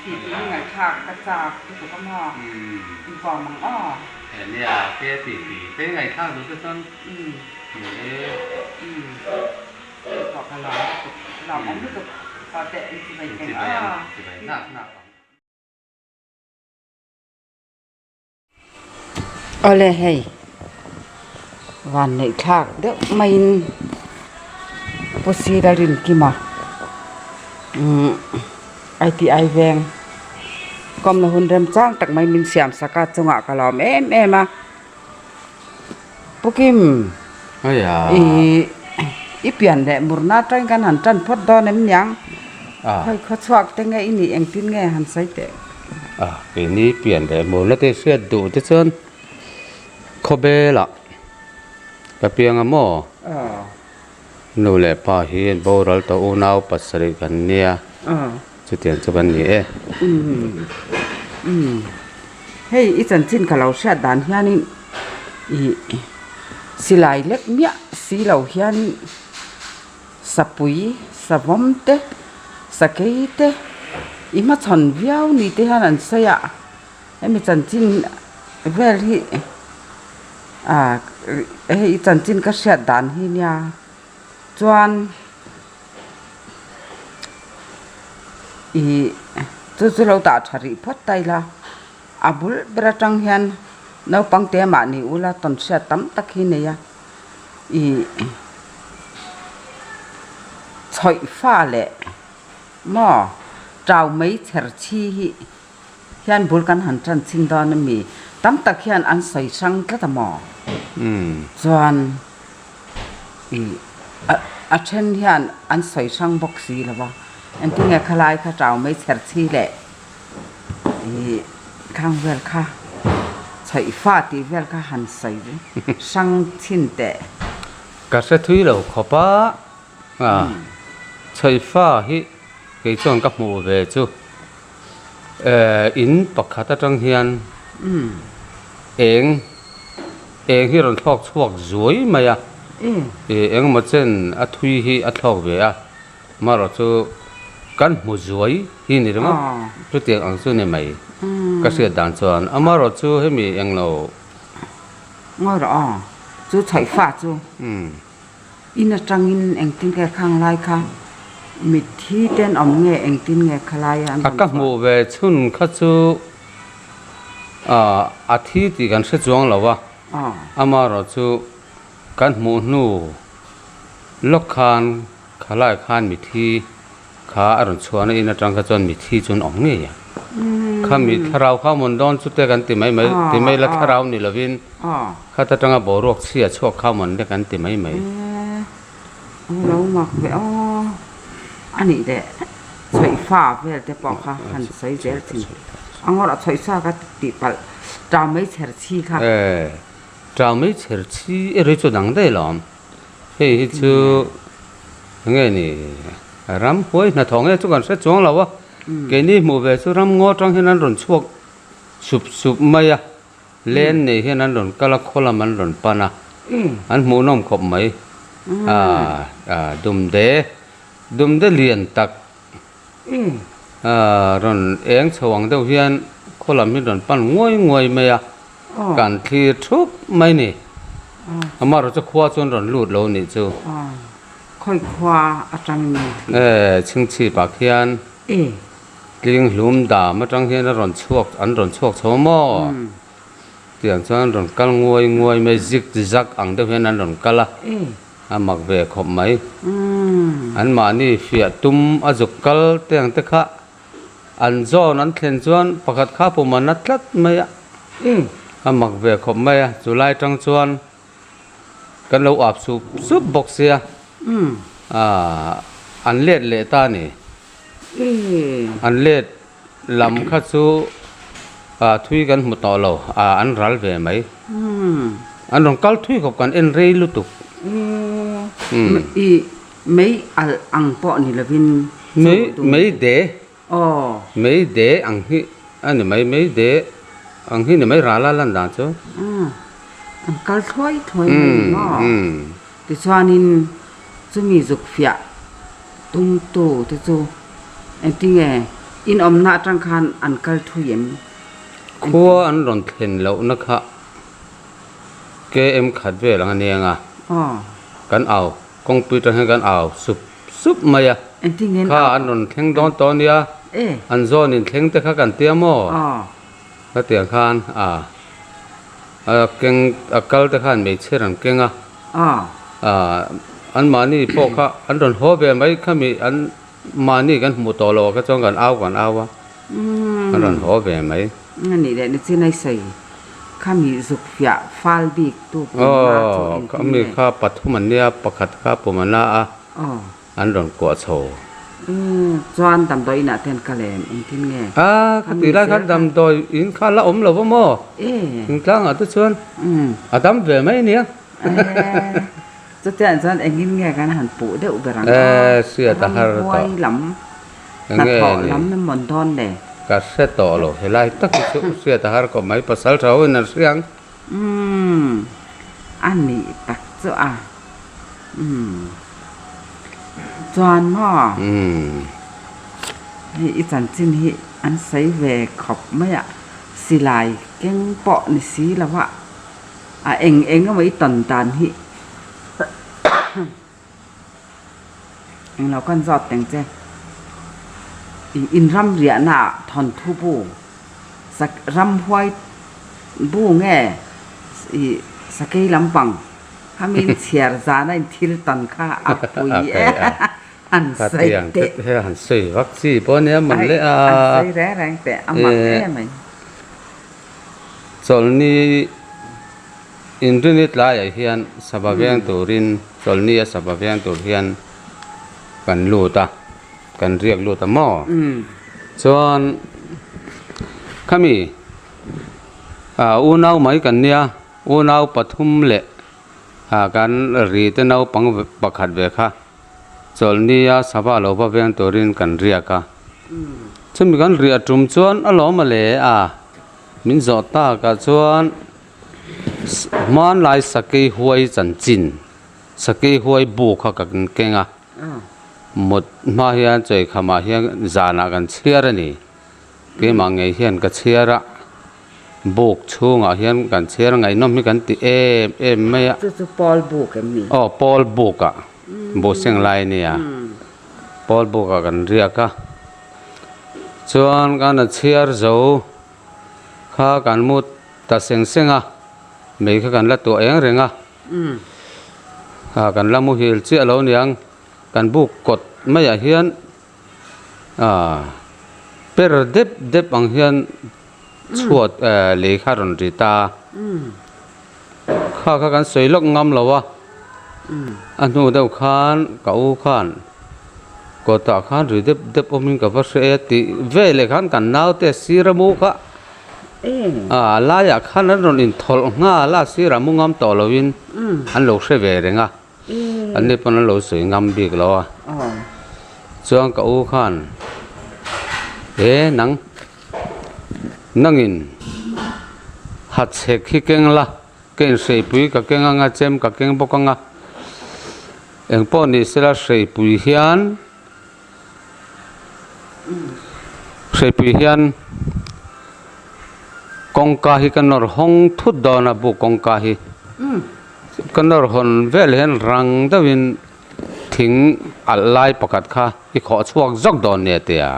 Ti ti hi ngaihthlak ka chak lutuk a maw? Inkawm ang aw. He nia ke ti ti te ngaihthlak duh te chuan ni e. Hei pawh ka lawm lutuk, lawmawm lutuk pawh teh inchivai teng aw. Inchivai hnak hnak ang. Awle hei vanneih thlak deuh maiin Pu Sira Rinkima umm ITI veng kawmna hun remchang tak mai min siam sak a chungah ka lawm em em a Pu Kim ih i pian leh murna atangin kan han tan phawt dawn em niang khawi khawchhuak te nge i nih engtin nge han sawi teh. A keini pian leh murna te hriat duh te chuan khawvelah ka piang a maw nu leh pa hi an boral tawh unau pasarih kan nia chutiang chu kan ni e. Hei i chanchin ka lo hriat dan hianin ih silai lek miah si lo hianin Sapui, savawm te, sakei te i hmachhawn viau ni te hian an sawi a, hemi chanchin vel hi ah hei i chanchin ka hriat dan hi nia chuan ih chu chu lo dah tha rih phawt ta ila a bul ber atang hian naupang te mahni ula tawn hriat tam tak hi nei a. Ih chhawih fa leh maw tau mai chher chhi hi hian bul kan han tan chhin dawn a mi tam tak hian an sawi hrang tlat a maw chuan ih a then hian an sawi hrang bawk si lo va engtin nge khalai kha tau mai chher chhi leh Ih khang vel kha chhaih fa tih vel kha han sawi hrang chhin teh. Ka hre thui lo khawp a, chhaih fa hi kei chuan ka hmuh ve chu in pakhat atang hian eng eng hi rawn thlawk chhuak zuai mai a, engemaw chen a thui hi a thlawk ve a. Marawh chu kan hmu zuai hi ni ringawt chutiang ang chu ni mai ka hriat dan chuan amarawh chu hemi englo. Ngawi rawh aw chu chhaih fa chu in atangin engtin nge khang lai kha mitthi ten awm nge engtin nge khalai a an rawn chhuah. Ka hmuh ve chhun kha chu a thi tih kan hre chuang lo a amarawh chu kan hmuh hnu lawk khan Khalai khan mithi kha a rawn chhuahna in atang kha chuan mithi chu an awm ngei a. Kha mi thlarau kha mawn dawn chu te kan ti mai mai, ti mai la thlarau ni lovin khat atanga boruak chhia chhuak kha mawn te kan ti mai mai. Aw lo mak ve aw, a nih leh chhaih fa vel te pawh kha han sawi zel thin. A ngawrh a chhaih sa ka tih palh tau mai chher chhi kha. E, tau mai chher chhi erawh hi chu dang daih lo awm. Hei hi chu enge ni ramhuai hnathawh nge chu kan hre chuang lo a, keini hmuh ve chu ramngaw atang hian an rawn chhuak sup sup mai a, len nei hian an rawn kal a, khaw lam an rawn pan a, an hmuhnawm khawp mai ah dumde dumde lian tak ah rawn eng chho ang deuh hian khaw lam hi rawn pan nguai nguai mai a. Kan thlir thup mai ni. Amaherawh chu khua chuan rawn lut lo nih chu. Khawi khua atangin rawn thlir? E, chhingchhip ah khian tling hlum dam atang hian a rawn chhuak, an rawn chhuak chho maw? Tiang chuan an rawn kal nguai nguai mai, zik zak ang deuh hian an rawn kal a, a mak ve khawp mai. Anmahni fiah tum a zuk kal te ang te kha. An zawn an thlen chuan pakhat kha pum a na tlat mai a, a mak ve khawp mai a, chu lai tang chuan kan lo ap sup sup bawk sia, aah an let leh ta a ni. An let lam kha chu ah thui kan hmu tawh lo, ah an ral ve mai. An rawn kal thui khawp kan en rei lutuk. Mei alh ang pawh ni lovin Mei mei de Aw. Mei de ang hi a ni mai, mei de ang hi ni mai ral a lan dan chu. Umm an kal thuai thuai mai ni maw? Tichuanin chumi zuk fiah tumtu te chu engtinge? In awmna atang khan an kal thui em? Khua an rawn thlen lohna kha KM khat vel ang a nia nga. Kan au kawngpui atang hian kan au sup sup mai a. Kha an rawn thleng dawn tawh a nia. An zawn in thleng te kha kan tia maw? Khatiang khan a a keng a kal te khan hmeichhe rawn keng a. Anmahni pawh kha an rawn haw ve mai khami an Mahni kan hmuh tawh lo ah kha chuan kan au kan au a, an rawn haw ve mai. A nih leh nichin ai sawi khami zuk fiah fal bik tu pumna chu engtin nge? Khami kha pathum an nia, pakhat kha pum a na a, an rawn kuah chho. Chuan damdawi inah te an kal em? Engtin nge? A, khati lai khan damdawi in kha la awm lo va maw? Thingtlangah te chuan a dam ve mai ania. Chutiang chuan engin nge kan han puh deuh ber ang a, ramhuai lam, hnathawh lam emaw dawn le? Ka hre tawh lo, helai tak hi chu hriat a har khawp mai, pasal tha ho in an hria ang. Umm, a nih tak chu a, umm, chuan maw? Umm. Hei i chanchin hi an sawi ve khawp mai a, silai keng pawh ni si lo a. A eng eng emaw i tawn dan hi englo kan zawt teng che. I inram riahna ah thawnthu bu sak ramhuai bu nge i sakei lampang khami in chhiar zana in thil tawn kha a pui e han sawi teh. Han sawi vak chi pawh ania man le a. Han sawi reng reng teh a mak em mai. Chawlhni inrini tlaiah hian sava veng turin chawlhni a sava veng tur hian kan lut a, kan riak lut a maw? Chuan khami ah unau mai kan nia, unau pathum leh ah kan ri te naupang pakhat ve kha chawlhni a sava lo va veng turin kan riak a. Chumi kan riah tum chuan a lawm a le a, min zawh takah chuan hmanlai sakei huai chanchin, sakei huai bu kha ka keng a, mut hma hian chawikhamah hian zanah kan chhiar a ni, keimah ngei hian ka chhiar a, buk chhungah hian kan chhiar a ngaihnawm hi kan ti em em mai a. Chu chu pawl buk em ni? Aw pawl buk ah buh seng lai a nia. Pawl bukah kan riak a, chuan kan a chhiar zo kha kan mu ta seng seng a, mei kha kan la tuah eng reng a, ah kan la muhil chiah lo niang, kan buk kawt maiah hian ah per dep dep ang hian chhuat eh lei kha a rawn ri ta a, kha kha kan sawi lawk ngam lo a, a hnu deuh khan ka u khan kawtah khan ri dep dep awmin ka va hre e tih veleh khan kan naute sir a mu kha ah a laiah khan an rawn inthawlh nghal a sirah mu ngam tawh loin an lo hre ve reng a. An ni pawn an lo sawi ngam bik lo a, chuan ka u khan he nang nangin hachhek hi keng la ka inhreipui ka keng anga chem ka keng bawk anga engpawh ni sela hreipui hian hreipui hian kawngka hi ka nawr hawng thut dawn a buk kawngka hi. Ka nawr hawn vel hian rang deuhin thing alh lai pakhat kha i khawh chhuak zawk dawn nia tia.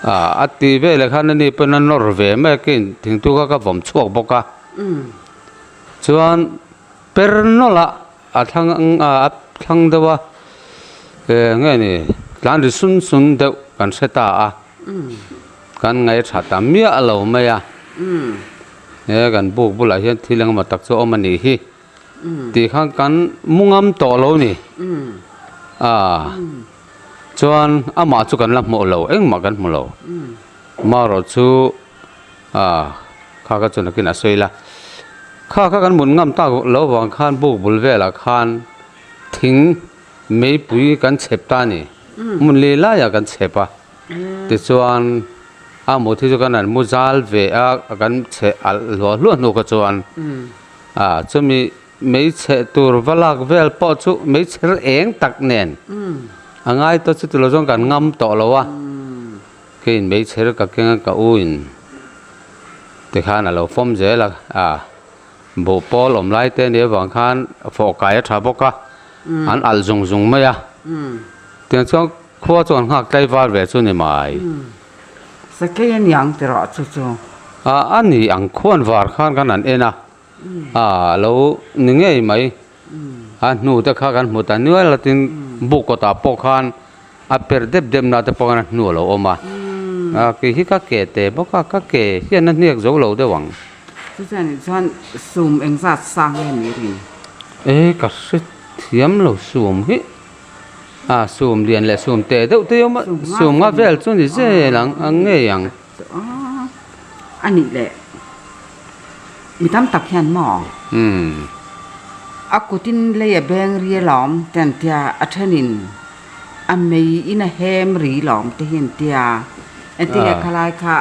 Ah a ti veleh khan ani pawn a nawr ve mai a keiin thingtu kha ka vawm chhuak bawk a. Chuan per nawlh a a thlang a thlang deuh a eng nge ni tlan ri sun sun deuh kan hre ta a. Kan ngaihṭha ta miah lo mai a. He kan buk bulah hian thil engemaw tak chu a awm a nih hi tih khan kan mu ngam tawh lo ni. Aaa chuan amah chu kan la hmuh lo engmah kan hmu lo. Marawh chu aa kha kha chu nakin a sawi la. Kha kha kan mut ngam tak lo vang khan buk bul velah khan thing meipui kan chhep ta a ni. Hmun li laiah kan chhep a. Tichuan a mut hi chu kan han mu zal ve a kan chhe alh hluah hluah hnu kha chuan ah chumi hmeichhe tur va lak vel pawh chu hmeichher eng tak nen a ngai tawh chu tilo chuan kan ngam tawh lo a. Keiin meichher ka keng a ka u in tikhan a lo fawm zel a a buh pawl awm lai te a nih avang khan fawh kai a tha bawk a an alh zung zung mai a tiang chuan khua chu an nghak tlai var ve chu ni mai. Sakei a niang tiraw chu chu. A a ni ang khuan var khan kan han en a a lo ni ngei mai. A hnu te kha kan hmu ta nual a tin buk kawtah pawh khan a per dep dep na te pawh khan a hnu a lo awm a a kei hi ka ke te bawk a ka ke hian a hniak zo lo deuh ang. Chuchuan nih chuan sum engzat sang nge ni rin? E ka hre thiam lo sum hi a sum lian leh sum te deuh te awm a sum nga vel chu ni zel ang a ngei ang. A nih leh mi tam tak hian maw? A kutin lei a beng ri alawm te an tia, a thenin a mei in a hem ri lawm te hi an tia. Engtin nge khalai kha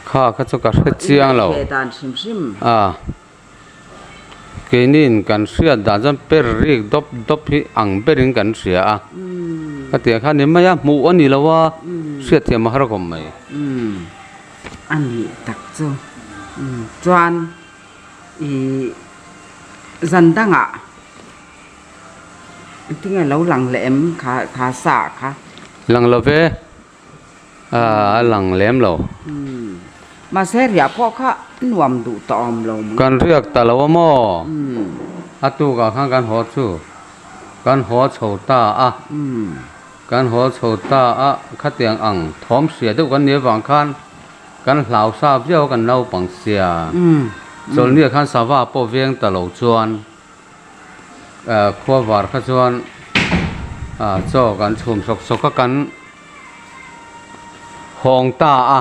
Kha kha chu ka hre chiang lo. Ve dan hrim hrim. A Keiniin kan hriat dan chuan per rik dawp dawp hi ang berin kan hria a. Ka tih kha ni mai a, hmuh a ni lo a, hriatthiam a har khawp mai. Umm a nih tak chu. Chuan ih zan dangah engtinge lo lang leh em kha kha sa kha? Lang lo ve. A lang lem lo. Mahse riah pawh kha nuam duh tawh awm lo mai. Kan riak ta lo a maw? A tukah khan kan haw chu kan haw chho ta a. Kan haw chho ta a, khatiang ang thawm hria deuh kan nih avang khan kan hlau sa viau a kan naupang sia. Chawlhniah khan sava pawh veng ta lo chuan Khua var kha chuan chaw kan chhum sawk sawk a kan hawng ta a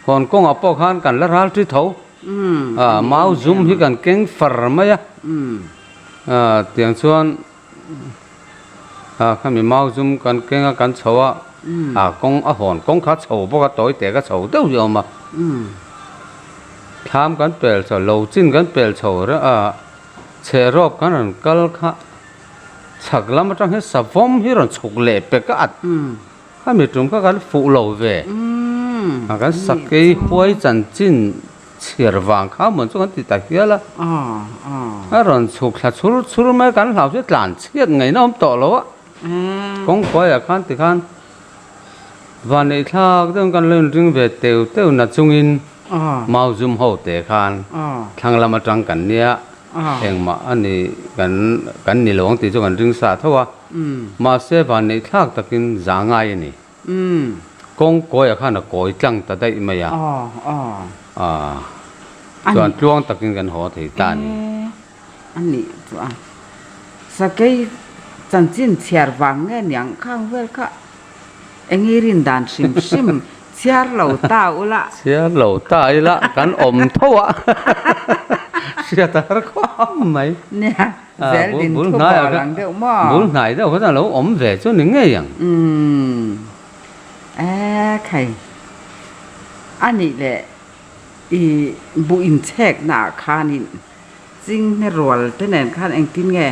hawn kawngah pawh khan kan la ral ṭi tho mau zum hi kan keng far mai a tiang chuan khami mau zum kan keng a kan chho a kawng a hawn kawng kha chho bawk a tawi te ka chho deuh hi a awm a thlam kan pel chho lo chin kan pel chho reng a. Chherawp kan rawn kal kha chhak lam atang hian savawm hi rawn chhuk leh pek a at a mi tum kha kan fuh lo ve a kan sakei huai chanchin chhiar vang kha mawn chu kan ti ta hial a a rawn chhuk thla chhur chhur mai kan hlau chu tlan chhiat ngaihna awm tawh lo a kawngkuaiah khan tikhan Vanneih thlak deuhin kan lo inring ve teu teu na chungin mau zum ho te khan thlang lam atang kan nia engmah a ni kan kan ni lo ang tih chu kan ring sa tho a mahse vanneih thlak takin za ngai a ni kawng kawiah khan a kawi tlang ta daih mai a chuan tluang takin kan haw thei ta a ni. A nih chu a. Sakei chanchin chhiar vang nge niang khang vel kha eng i rin dan hrim hrim chhiar lo ta ula. Chhiar lo ta ila kan awm tho a hriat a har khawp mai. Nia zel din thu bawr ang deuh maw. Bul hnai deuh kha chuan a lo awm ve chu ni ngei ang. Umm e khai a nih leh i buh inchhekna ah khanin Chinghne rual te nen khan engtin nge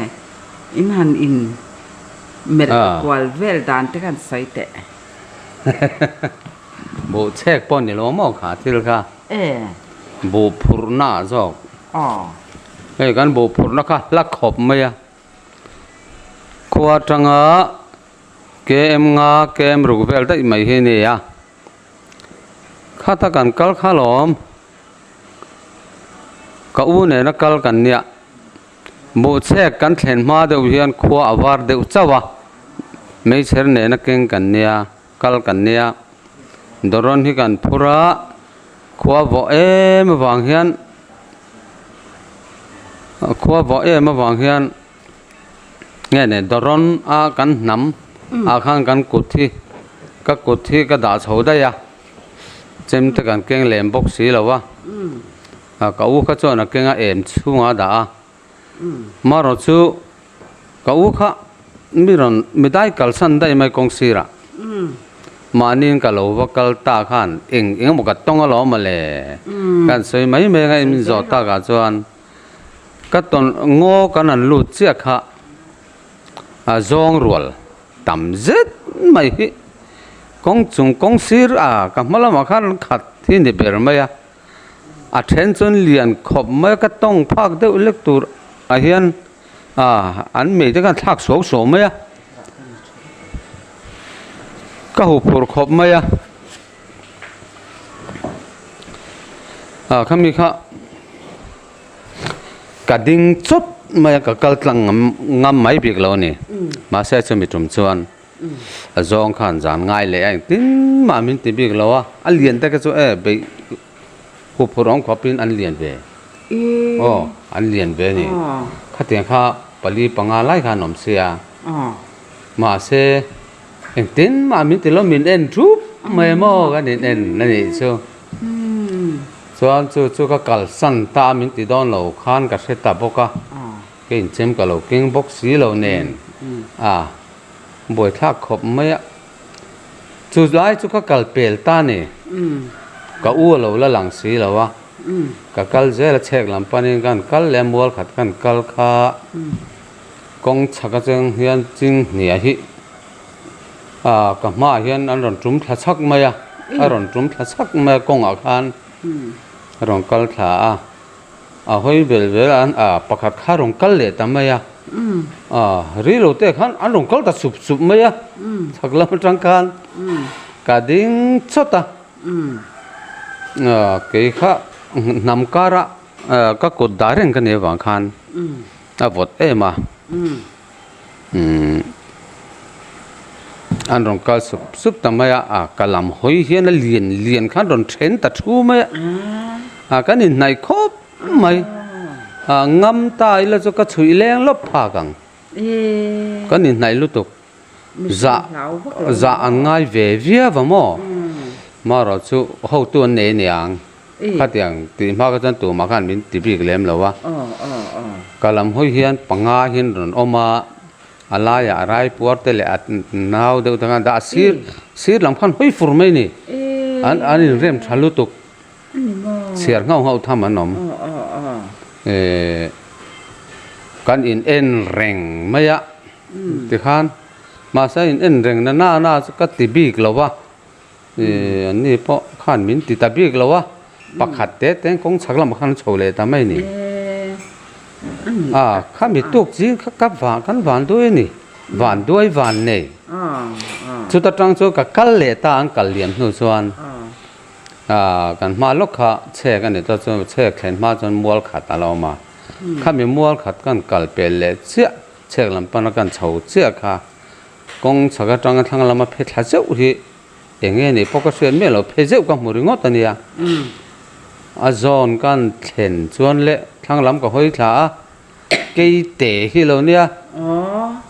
in han in melh kual vel dan te khan sawi teh. Buh chhek pawh ni lo maw kha thil kha. E. Buh phurhna ah zawk. Aw. Hei kan buh phurhna kha hla khawp mai a. Khua atanga KM nga KM ruk vel daih mai hi a ni a. Khata kan kal kha lawm. Ka u nena kal kan nia. Buhchhek kan thlen hma deuh hian khua a var deuh chauh a, meichher nena keng kan nia, kal kan nia. Dawrawn hi kan phur a, khua vawh em avang hian khua vawh em avang hian nge nei dawrawn a kan hnam ah khan kan kut hi ka kut hi ka dah chho daih a. Chem te kan keng lem bawk si lo a, ka u kha chuan a keng a em chhungah a dah a, marawh chu ka u kha mi rawn mi dai kalsan daih mai kawng sirah mahniin ka lo va kal ta khan eng eng emaw ka tawng alawm mawle ka han sawi mai mai anga min zawh takah chuan ka tawn ngaw kan han lut chiah kha a zawng rual tam zet mai hi. Kawng chung kawng sir a ka hma lamah khan an khat hi ni ber mai a, a then chuan lian khawp mai a ka tawng phak deuh lek tur ah hian ah an mei te khan thlak suau suau mai a, ka huphurh khawp mai a, ah khami kha ka ding chawt mai a ka kal tlang ngam ngam mai bik lo a ni mahse chumi tum chuan. A zawng khan zan ngai leh a engtin mah min ti bik lo a, a lian te kha chu e beih hup phur awm khawpin an lian ve aw an lian ve a ni khatiang kha pali panga lai khan an awm sia mahse engtin mah min ti lo min en thup mai maw kan in en a nih chu chuan chu chu ka kalsan ta a min ti dawn lo khan ka hre ta bawk a. Ka inchem ka lo keng bawk si lo nen a buaithlak khawp mai a, chu lai chu ka kal pel ta ni, ka u a lo la lang si lo a, ka kal zel a chhek lam panin kan kal leh a mual khat kan kal kha kawng chhak atang hian chinghnia hi ah ka hmaah hian an rawn tum thla chhak mai a, a rawn tum thla chhak mai a kawngah khan a rawn kal thla a. A hawi vel vel a a pakhat kha a rawn kal leh ta mai a, a ri lo te khan an rawn kal ta sup sup mai a, chhak lam atang khan ka ding chawt a, a kei kha hnam kara ka kut dah reng ka nih avang khan a vawt em a. Umm an rawn kal sup sup ta mai a a ka lam hawi hian a lian lian khan rawn then ta thu mai a a kan inhnaih khawp mai a ngam ta ila chu ka chhuih leng lawp phak ang kan inhnaih lutuk zah zah an ngai ve viau a maw marawh chu hotu an nei aniang. Khatiang tih hma kha chuan tumah khan min ti bik lem lo a, ka lam hawi hian panga hian rawn awm a, a laiah a raipuar te leh a nau deuh te khan dah a sir sir lam khan hawi fur mai a ni, an an inrem tha lutuk, chhiar nghauh nghauh tham an awm, kan in en reng mai a tikhan mahse a in en reng na na na chu ka ti bik lo va. Ih an ni pawh khan min ti ta bik lo a, pakhat te te kawng chhak lamah khan an chho leh ta mai a ni. A khami tuk zing kha ka van kan van duai a ni, van duai van nei. Chuta tang chu ka kal leh ta an kal liam hnu chuan ah kan hma lawk kha chhek a ni ta chu chhek thlen hma chuan mual khat a lo awm a, khami mual khat kan kal pel leh chiah chhek lam pana kan chho chiah kha. Kawng chhak atanga thlang lama phe thla zeuh hi eng nge nih pawh ka hriat miah lo, phe zeuh ka hmu ringawt a nia. A zawn kan thlen chuan leh thlang lam ka hawi thla a, kei te hi lo nia,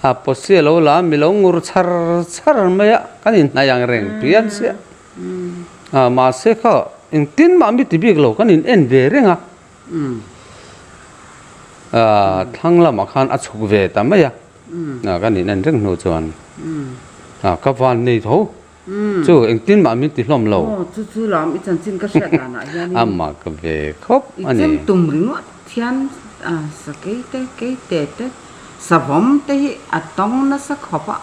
a pawsi a lo la a, mi lo ngur chhar chhar mai a, kan inhnaih ang reng pian chiah. A mahse kha engtin mah mi ti bik lo, kan in en ve reng a, thlang lamah khan a chhuk ve ta mai a. A ka nih nan reng hnu chuan a ka van nei tho chu engtin mah min ti hlawm lo. Aw chu chu lam i chanchin ka hriat danah hianin. Amah ka ve khawp a ni. I chem tum ringawt hian a sakei te keite te savawm te hi a tawng nasa khawp a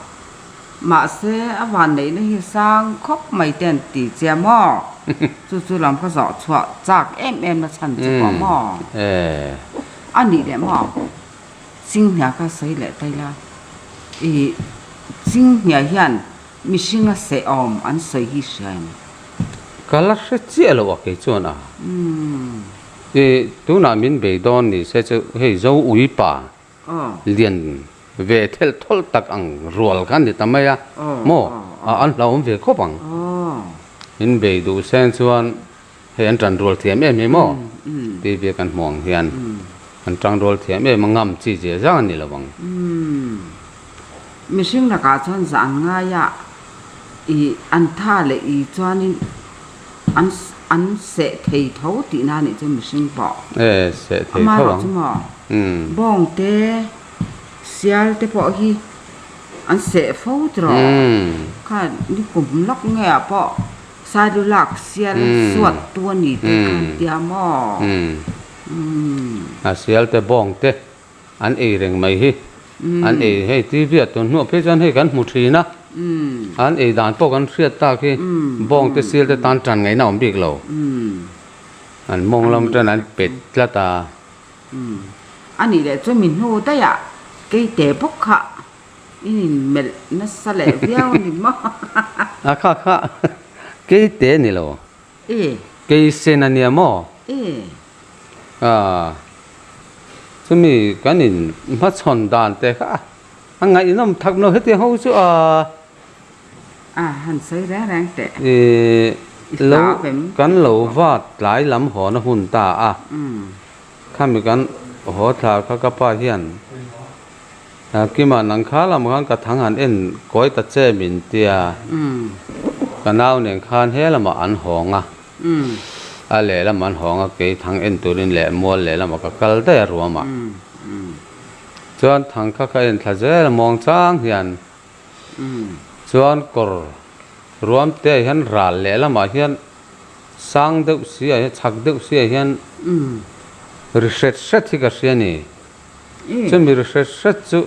mahse a van neihna hi sang khawp mai te an ti che maw chu chu lam ka zawh chhuah chak em em na chhan chu pawh maw a nih leh maw. Chinghnia kha sawi leh ta ila, ih Chinghnia hian mihringa seh awm an sawi hi hria em? Ka la hre chiah lo a kei chuan a. Ih tunah min bei dawn ni se chu hei zo ui pa lian ve thelh thawlh tak ang rual kha a ni ta mai a maw an hlauhawm ve khawp ang. Min bei duh seng chuan Hei an tan rual thiam em hi maw? TV kan hmuh ang hian an tang rual thiam em a, ngam chi zia zang a ni lo ang. Mihring lakah chuan zah an ngai a, ih an tha leh ih chuanin an an seh thei tho tihna a nih chu mihring pawh. E, seh thei tho ang. Amaherawhchu maw, bawng te, sial te pawh hi an seh fo tiraw? Kha ni kum lawk nge ah pawh Sailu lak sial suat tu a ni tih kha an tia maw? A sial te bawng te an ei reng mai hi. An ei hei TV ah tun hnuah phei chuan hei kan hmu thin a. An ei dan pawh kan hriat tak hi bawng te sil te tan tan ngaihna awm bik lo. An mawng lam tan an pet tlat a. A nih leh chu mi hnu daih ah keite bawk kha in in melh nasa leh viau a ni maw? A kha kha keite ni lo. Kei sen a nia maw? A, chumi kan in hmachhawn dan te kha a ngaihnawm thak lo heti ho chu a. A, han sawi reng reng teh. I lo kan lo vat tlai lam hawn a hun ta a, khami kan haw thla kha ka pa hian Kima nang kha lam khan ka thang han en kawi ta che min tia, ka nau nen khan he lamah an hawng a, a lehlam an hawng a, kei thang en turin leh mual lehlamah ka kal daih a ruamah. Chuan thang kha ka en thla zel a muang chang hian chuan kawr ruam te ah hian ral lehlamah hian sang deuh si ah hian chhak deuh si ah hian ri hret hret hi ka hria a ni. Chumi ri hret hret chu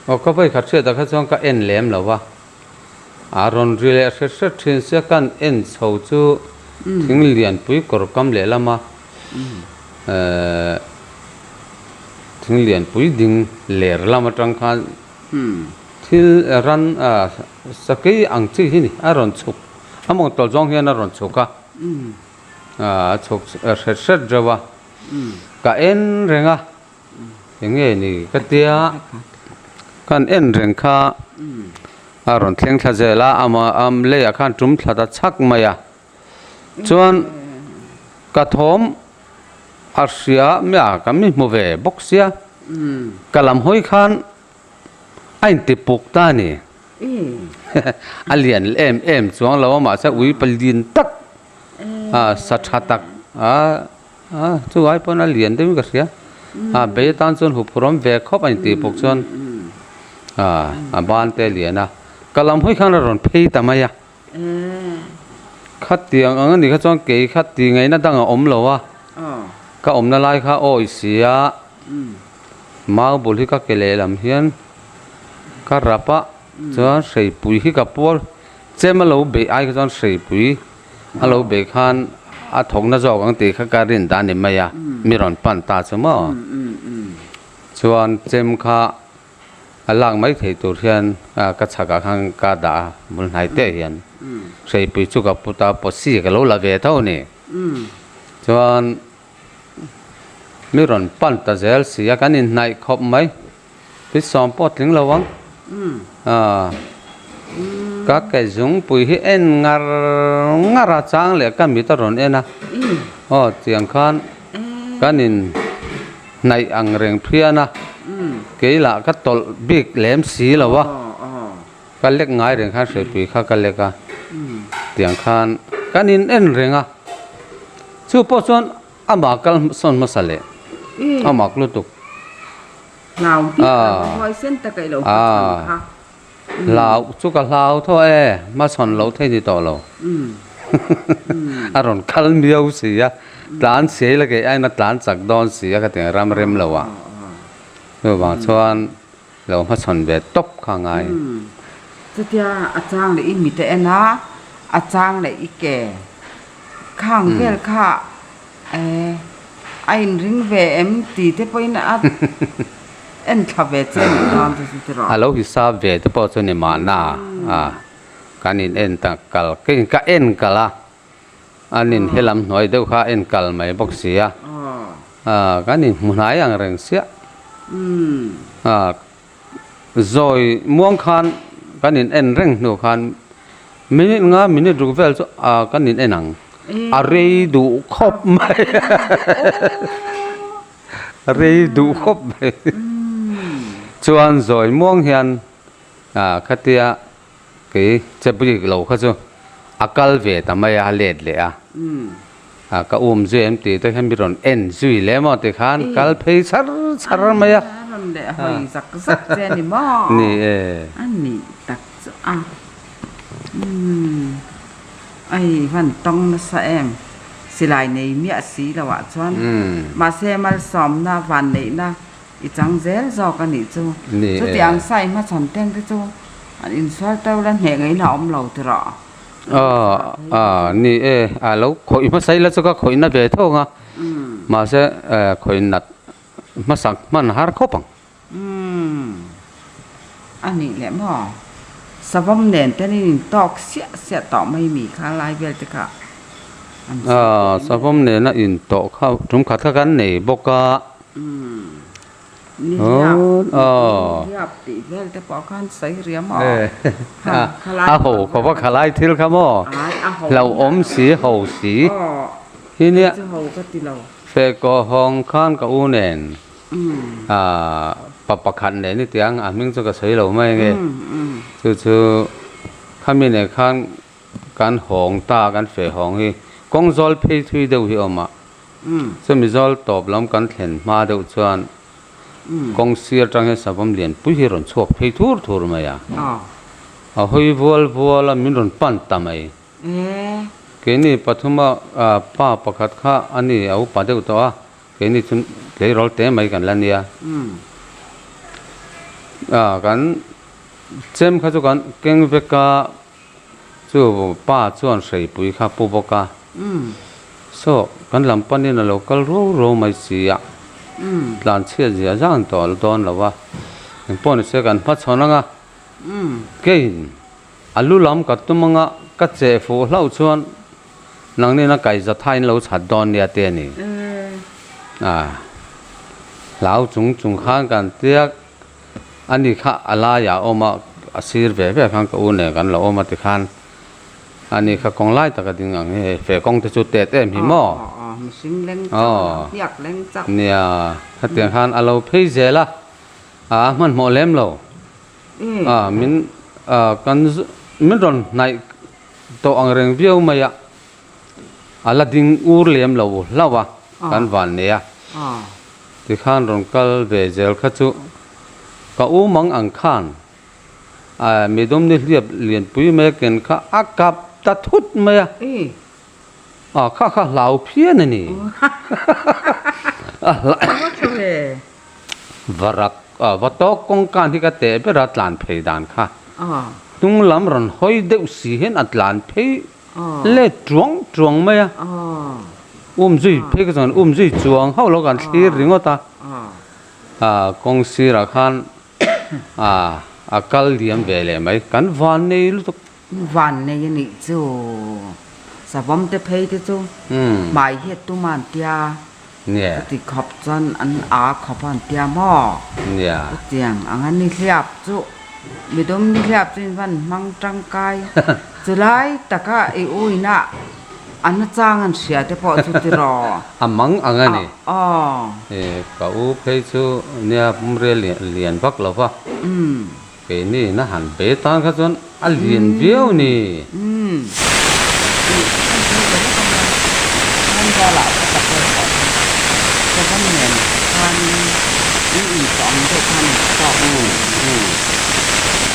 aw ka vawi khat hriatah kha chuan ka en lem lo va, a rawn ri leh hret hret thin sia kan en chho chu thing lianpui kawr kam lehlama ehh thing lianpui ding ler lam atang khan thil ran ah sakei ang chi hi ni a rawn chhuk a mawng tawlh zawng hian a rawn chhuk a, a chhuk hret hret reuh a. Ka en reng a, eng nge ni ka tia, kan en reng kha a rawn thleng thla zel a, ama am leiah khan tum thla ta chhak mai a, chuan ka thawm a hria mai a, ka mi hmu ve bawk sia, ka lam hawi khan a inti puk ta a ni, a lian em em chuang lo a mahse ui palian tak a sa tha tak a a chu ai pawn a lian deuhin ka hria a bei atan chuan huphurh awm ve khawp a intih bawk chuan a a ban te a lian a ka lam hawi khan a rawn phei ta mai a khatiang ang anih kha chuan kei kha tih ngaihna dang a awm lo a ka awmna lai kha a awih si a mau bul hi ka ke lehlam hian ka rap a chuan hreipui hi ka puar Chem a lo beih ai kha chuan hreipui a lo beih khan a thawkna zawk ang tih kha ka rin dan a ni mai a, mi rawn pan ta chu maw? Chuan chem kha a lak mai thei tur hian ka chhakah khan ka dah a, bul hnai te hian hreipui chu ka put a, pawsi ka lo la ve tho a ni. Chuan mi rawn pan ta zel si a, kan inhnaih khawp mai. Pi sawm pawh tling lo ang. Aaa ka ke zungpui hi en ngar ngar a chang leh ka mit a rawn en a. Aw tiang khan kan in hnaih ang reng phian a. Kei lah ka tawlh bik lem si lo a. Ka lek ngai reng khan hreipui kha ka lek a. Tiang khan kan in en reng a. Chu pawh chuan Amah kal sawn hmasa leh a mak lutuk. Hlau bik lo huaisen tak a i lo hmachhawn kha. Hlau chu ka hlau thaw e, hmachhawn loh thei ni tawh lo. A rawn kal miau si a, tlan siai la kei aiin a tlan chak dawn si a ka ti ram rem lo ah. Chuvang chuan lo hmachhawn ve tawp kha a ngai. Chutia a chang leh i mit a en a, a chang leh i ke Khang vel kha eh a inring ve em ti te pawhin a en thla ve che nih dawn te chu tiraw. A lo hisap ve te pawh chu ni mahna a kan in en ta kal ka en kal a, an in helam hnuai deuh kha a en kal mai bawk si a, kan in hmu hnai ang reng siah a. Zawi muang khan kan in en reng hnu khan minute nga minute ruk vel chu ah kan in en ang a rei duh khawp mai a rei duh khawp mai chuan zawi muang hian ah khatia kei che bik lo kha chu a kal ve ta mai a a let leh a. A ka um zui em tih te hian mi rawn en zui leh maw ti khan kal phei char char mai a. A rawn leh hawi zak zak che a ni maw? Ni e. A nih tak chu a. Umm ai van tawng nasa em silai nei miah si lo ah chuan mahse malsawmna van neihna i chang zel zawk a nih chu. Ni e. Chutiang sai hmachhawn teng te chu. An insual teuh la hneh ngaihna a awm lo ti rawh. Aw a ni e, a lo khawih hmasa ila chu ka khawih na ve thawng a, mahse khawih nat hmasak hman har khawp ang. Umm a nih leh maw? Savawm nen ten in intawk siah siah tawh mai mi kha lai vel te kha an sawi tawh em? Savawm nena intawh kha tum khat kha kan nei bawk a. Umm ni hiap ni hiap tih vel te pawh khan sawi ria maw? A ho khawp a khalai thil kha maw? Hlauhawm si ho si. Hi nia. Ho ka ti lo. Fehkaw hawng khan ka u nen. Pa pakhat nen ni tiang a hming chu ka sawi lo mai nge chu chu khami nen khan kan hawng ta kan feh hawng hi kawng zawl phei thui deuh hi a awm a chumi zawl tawp lam kan thlen hma deuh chuan kawng sir atang hian savawm lian pui hi a rawn chhuak phei thur thur mai a a hawi vual vual a min rawn pan ta mai. Keini pathuma pa pakhat kha a ni a upa deuh tawh a. Keini chu tleirawl te mai kan la nia. Ah kan chem kha chu kan keng vek a, chu pa chuan hreipui kha pu bawk a. Saw kan lam panin a lo kal ruau ruau mai si a, tlan chhiat zia zan tawh a dawn lo va. Engpawh ni se kan hmachhawn ang a, keiin a lu lam ka tum ang a, ka cheh fuh hlauh chuan Nangnin a kaih za thain lo chhat dawn nia te a ni. A hlau chung chung khan kan tiak a ni kha a laiah a awm a, a sir ve ve khan ka u nen kan lo awm a tikhan a ni kha kawng lai taka ding ang hi hei fe kawng te chu tet em hi maw? Aw nia khatiang khan a lo phei zel a, a hmanhmawh lem lo. A min kan min rawn hnaih Tawh ang reng viau mai a, a la ding ur lem lo hlauh a, kan van nei a. Tikhan rawn kal ve zel kha chu ka u mang ang khan midum ni hliap lianpui mai a ken kha a kap ta thut mai a, a kha kha hlau phian a ni. Varak va tawk kawngkan hi ka teh ber a tlan phei dan kha. Hnung lam rawn hawi deuh si hian a tlan phei let tuang tuang mai a. Um zui phei ka chuan um zui chuang hauh lo kan thlir ringawt a. Kawng sirah khan a kal liam ve leh mai. Kan van nei lutuk. Van nei a nih chu. Savawm te phei te chu hmai hiat tum a an tia. Chuti khawp chuan an aa khawp a an tia maw? Chutiang ang a nihliap chu midum nihliap chu in van hmang tangkai. Chulai taka i uina a nachang an hria te pawh chu ti raw? A mang ang a ni. Ka u phei chu nia pumrial lian vak lo va. Keini na han be tan kha chuan a lian viau a ni.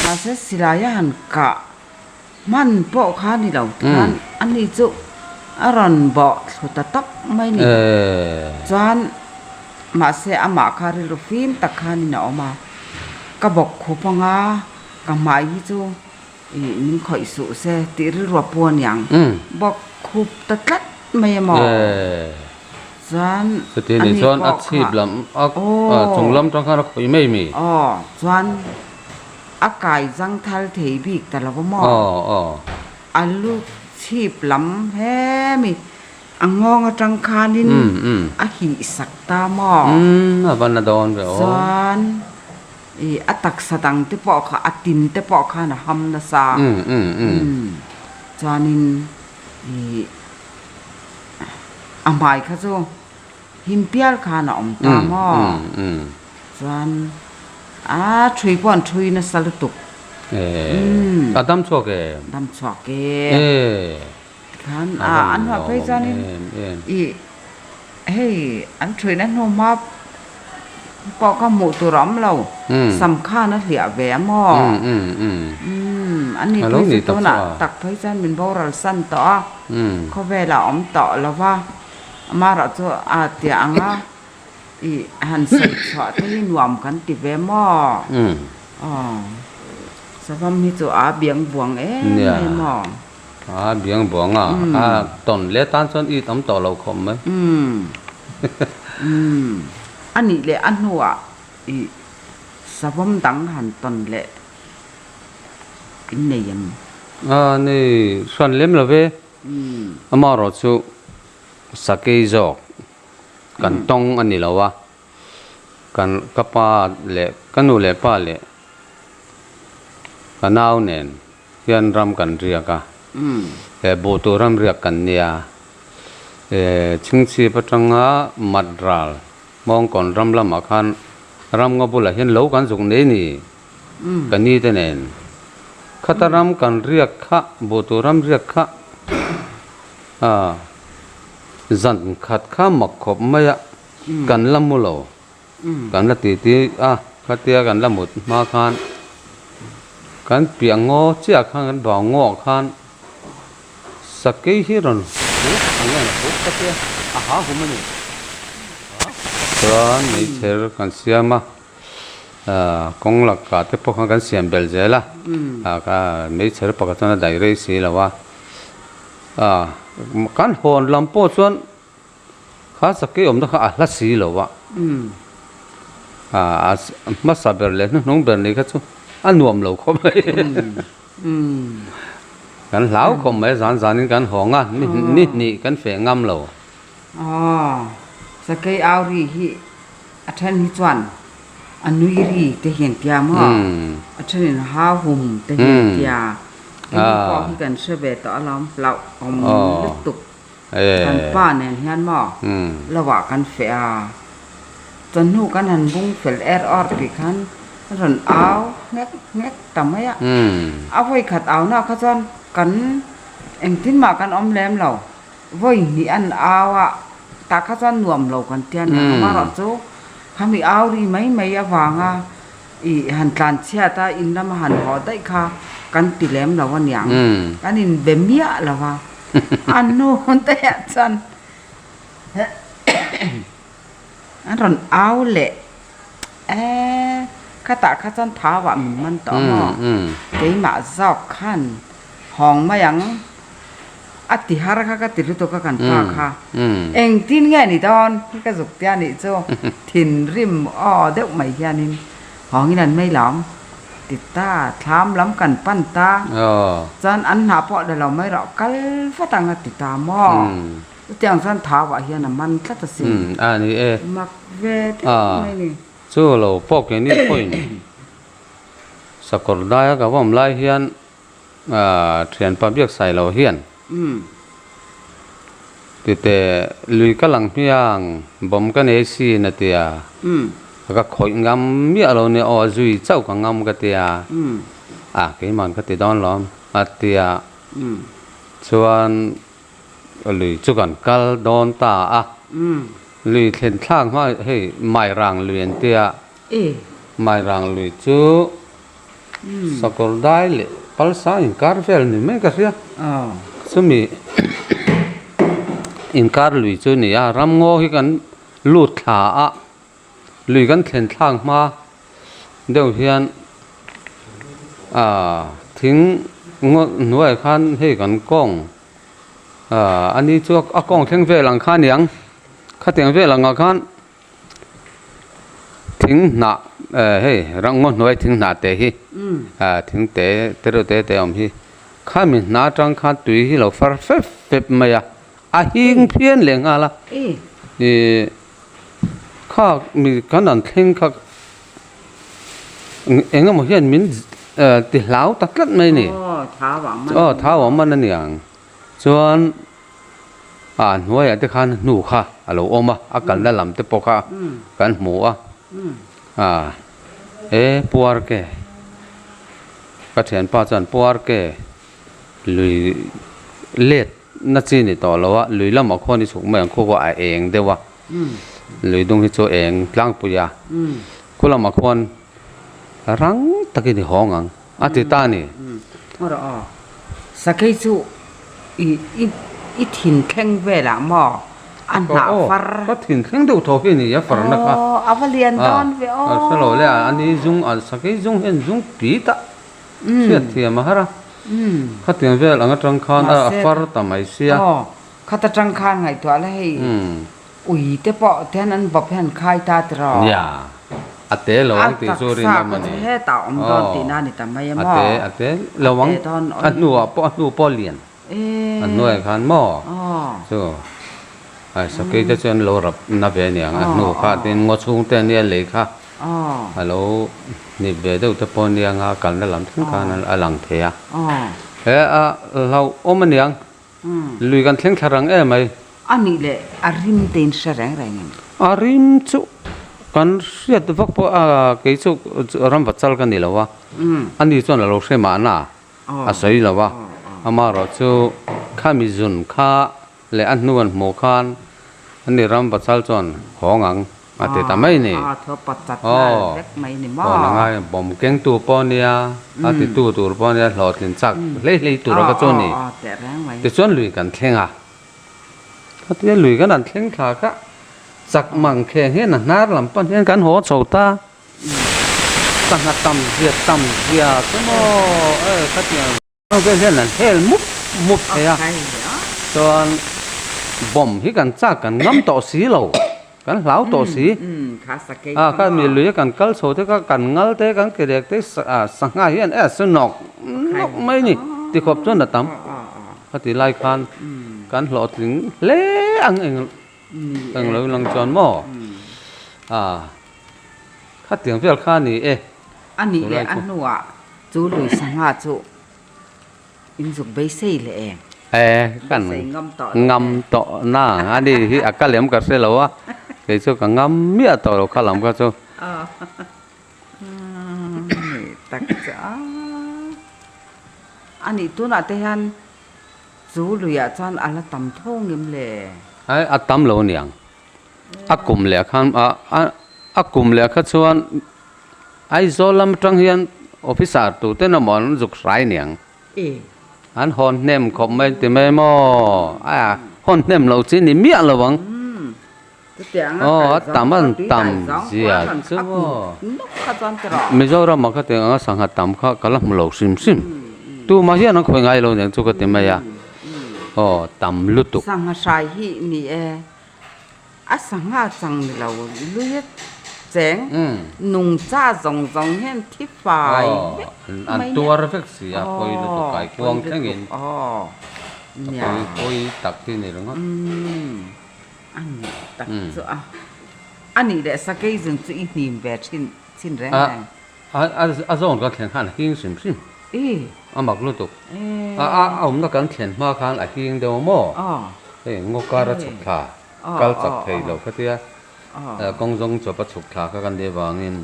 Mahse silai a han kah hman pawh kha ni lo tikhan ani chu a rawn bawh thlu ta tawp mai ni. Chuan mahse amah kha rilru fim tak khanin a awm a. Ka bawk khup anga ka hmai hi chu ih min khawih suh se tih rilru a pu aniang. Bawk khup ta tlat mai emaw chuan Chuti ni chuan a chhip lam a chung lam tang khan a khawih mai mi. Aw chuan a kai zang thal thei bik ta lo maw? A lu chhip lam hemi A nghawng atang khanin a hih sak ta maw? Umm, a van a dawn ve aw. Chuan ih a taksa dang te pawh kha a tin te pawh khan a ham nasa. Umm, umm, umm. Chuanin ih a hmai kha chu him pial khan a awm ta maw? Umm, umm. Chuan a thui pawh an thui nasa lutuk. Umm. A dam chhuak em? Dam chhuak e. E. Tikhan a an hmuh phei chuanin ih hei an thuihna hnu hma pawh kha hmuh tur a awm lo sam khan a hliah ve a maw umm an ni phei chu tunah tak phei chuan min boral san tawh a khawvelah a awm tawh lo va amaherawh chu a tia ang a ih han sawi chhuah te hi nuam kan ti ve maw aw. Savawm hi chu a biang buang em em aw. A biang buang a, a tawn leh tan chuan it awm tawh lo khawp mai. A nih leh a hnuah i savawm dang han tawn leh in nei em? A nei hran lem lo ve. Amaherawh chu sakei zawk kan tawng a ni lo a, kan ka pa leh ka nu leh pa leh ka nau nen hian ram kan riak a, he buh tur ram riak kan nia, he chhingchhip atanga mat ral Hmawngkawn ram lamah khan ram nga bulah hian lo kan zuk nei ni ka ni te nen khata ram kan riak kha buh tur ram riak kha ah zan khat kha mak khawp mai a kan la mu lo kan la ti ti a khatia kan la mut hma khan kan piah ngaw chiah khan kan vau ngaw ah khan Sakei hi rawn huk ang em? Huk ka tia, a ha hum a ni. Chuan meichher kan siam a, kawng lakah te pawh khan kan siam belh zel a, meichher pakhat chuan a daih rei si lo a, kan hawn lam pawh chuan kha sakei awmna kha a hla si lo a, a hmasa ber leh hnuhnung ber ni kha chu a nuam lo khawp mai. Kan hlau khawp mai zan zanin kan hawng a, ni hnih kan feh ngam lo. Aw, sakei au ri hi a then hi chuan a nui ri te hian tia maw? A thenin hau hum te hian tia. Hei pawh hi kan hre ve tawh alawm, hlauhawm lutuk. Kan pa nen hian maw lo ah kan feh a, chawhnu kan han bung fel er awr tih khan a rawn au nghek nghek ta mai a. A vawi khat au na kha chuan kan engtin mah kan awm lem lo, vawi hnih an au a, tah kha chuan nuam lo kan ti a ni ang. Amaherawhchu khami au ri mai mai avanga Ih han tlan chhiat a, in lama han haw daih kha kan ti lem lo aniang. Kan inbe miah lo a, a nu daihah chuan an rawn au leh e, khatah kha chuan thauah min man tawh a maw? Keimah zawk khan hawng mai ang. A ti har kha ka ti lutuk a kan pa kha. Engtin nge ni dawn hi ka zuk tia nih chu thinrim aw deuh mai hianin hawngin an mei lam ti ta thlam lam kan pan ta chuan an hna pawh la lo mai rawh kal vat ang a ti ta maw chutiang chuan thau ah hian a man tlat asin mak ve deuh mai ni. Chu lo pawh keini pawhin sakawr daia ka va awm lai hian Thianpa biak sai lo hian titeh lui ka lang hmiang bawm ka nei sin a tia ka khawih ngam miah lo nia aw zui chauh ka ngam ka tia a keimah ka ti dawn lawm a tia chuan lui chu kan kal dawn ta a lui thlen thlak hma hei Mairang lui an tia Mairang lui chu. Sakawr dai leh palsa inkar vel ni mai ka hria. Chumi inkar lui chu ni a, ramngaw hi kan lut thla a, lui kan thlen thlak hma deuh hian ah thing ngaw hnuaiah khan hei kan kawng ah ani chu a kawng thleng vel ang kha aniang khatiang vel angah khan. Thing hnah eh hei rangngaw hnuai thing hnah te hi ah thing te te reuh te te a awm hi khami hnah atang khan tui hi lo far fep fep mai a a hing phian leh nghal a ih kha mi kan an thleng kha eng emaw hian min eh ti hlau ta tlat mai a ni aw thau ang man a ni ang chuan. Ah hnuaiah te khan hnu kha a lo awm a, a kalna lam te pawh kha kan hmu a, ah he puar ke ka thianpa chuan puar ke lui let na chi ni tawh lo a, lui lamah khuan i chhuk mai ang khu khaw a eng deuh a, lui dung hi chu eng tlangpui a, khu lamah khuan rang takin i hawng ang. A ti ta a ni. Rawh aw. Sakei chu i i i thin thleng velah maw a hnah far. Aw, ka thin thleng deuh tho hi a ni a farna kha. Aw, a va lian dawn ve aw. A hre lo le a, ani zung a sakei zung hian zung pit a. Hriat thiam a har a. Khatiang vel ang atang khan a far ta mai sia. Aw, khat atang khan ngaihtuah la hei ui te pawh te hian an bawp hian an khai ta tiraw. Nia, a te lo ang tih chu rinawm a ni. A taksa kha chu hetah a awm dawn tihna a ni ta mai a maw. A te, a te lo ang. A hnuah pawh, a hnu pawh lian. A hnuaiah khan maw chu ai sakei te chu an lo rap na ve aniang a hnu kha tin ngaw chhung te ania lei kha a lo hnip ve deuh te pawh ania anga kalna lam thleng khan a lang thei a he a hlauhawm aniang lui kan thleng thla rang em mai. A nih leh a rim te in hre reng reng em? A rim chu kan hriat vak pawh a kei chu ramva chal ka ni lo a ani chuan a lo hre mahna. A sawi lo a, amaherawhchu khami zun kha leh a hnu an hmuh khan ani ram pasal chuan hawng ang a ti ta mai ni. Aw, hawn a ngai bawm kengtu pawh nia, a titu tur pawh nia hlawhtlin chak hlei hlei tur a kha chu a ni. Tichuan lui kan thleng a, khatia lui kan han thleng thla kha chak mang kheng hian a hnar lam pan hian kan haw chho ta. Sangha tam zia tam zia chu maw e khatiang vel hian an hel mup mup thei a chuan bomb hi kan chak kan ngam tawh si lo kan hlau tawh si a kha mi lui a kan kal chho te kha kan ngal te kan ke rek te sangha hian e su nawk nawk mai ni tikhawp chuan a tam khati lai khan kan hlawhtling hle ang eng eng lo lang chuan maw a. Khatiang vel kha a ni e. A nih leh a hnuah chu lui sangha chu in zuk beisei leh em? E, kan ngam tawh na a ni hi a ka lem ka hre lo a, kei chu ka ngam miah tawh lo kha lam kha chu. Ni tak chu a, a nih tunah te hian chu luiah chuan a la tam tho ngem le? Ai, a tam lo aniang. A kum leh khan a a kum leh kha chuan Aizawl lam atang hian officer tute emaw an zuk hrai niang. An hawn hnem khawp mai ti mai maw? A hawn hnem lo chi ni miah lo ang. Aw a tam an tam zia chu maw. Mizoram ah khatiang anga sangha tam kha ka la hmu lo hrim hrim. Tumah hian an khawi ngai lo niang chu ka ti mai a. Aw tam lutuk. Sangha hrai hi ni e. A sangha chang ni lo lui a cheng nungcha zawng zawng hian thi fai vek mai nia. An tuar vek si a pawi lutuk kai kuang thlengin a pawi pawi tak hi ni ringawt. A nih tak chu a a nih leh sakei zun chu i hnim ve thin thin reng reng. A zawn kan thlen khan a hing hrim hrim. A mak lutuk. A awmna kan thlen hma khan a hing deuh a maw? Hei ngaw kar a chhuk thla, kal chak thei lo kha tia kawng zawng chawp a chhuk thla kha kan nih avangin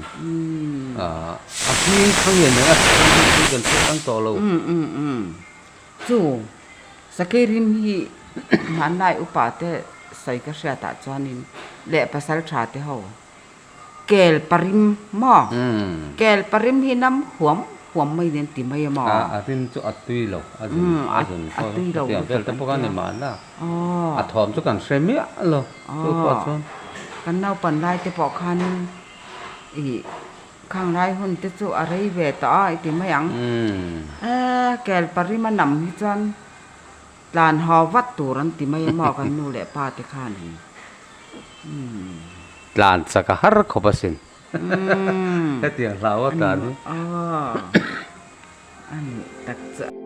a hing thang nge nen a chhuk kan chhuk ang tawh lo. Chu sakei rim hi hmanlai upa te sawi ka hriatah chuanin leh pasal tha te ho Kel parim maw? Kel parim hi nam huam huam mai nen ti mai a maw? A rim chu a tui lo, a zun a zun pawh chutiang vel te pawh kha ni mahna. A thawm chu kan hre miah lo chu pawh chuan. Kan naupan lai te pawh khanin ih khang lai hun te chu a rei ve tawh a i ti mai ang. Kel parim a nam hi chuan tlan haw vat tur an ti mai a maw kan nu leh pa te khanin. Tlan chak a har khawp asin. Hetiang hlau a tlan hi. A nih tak chu.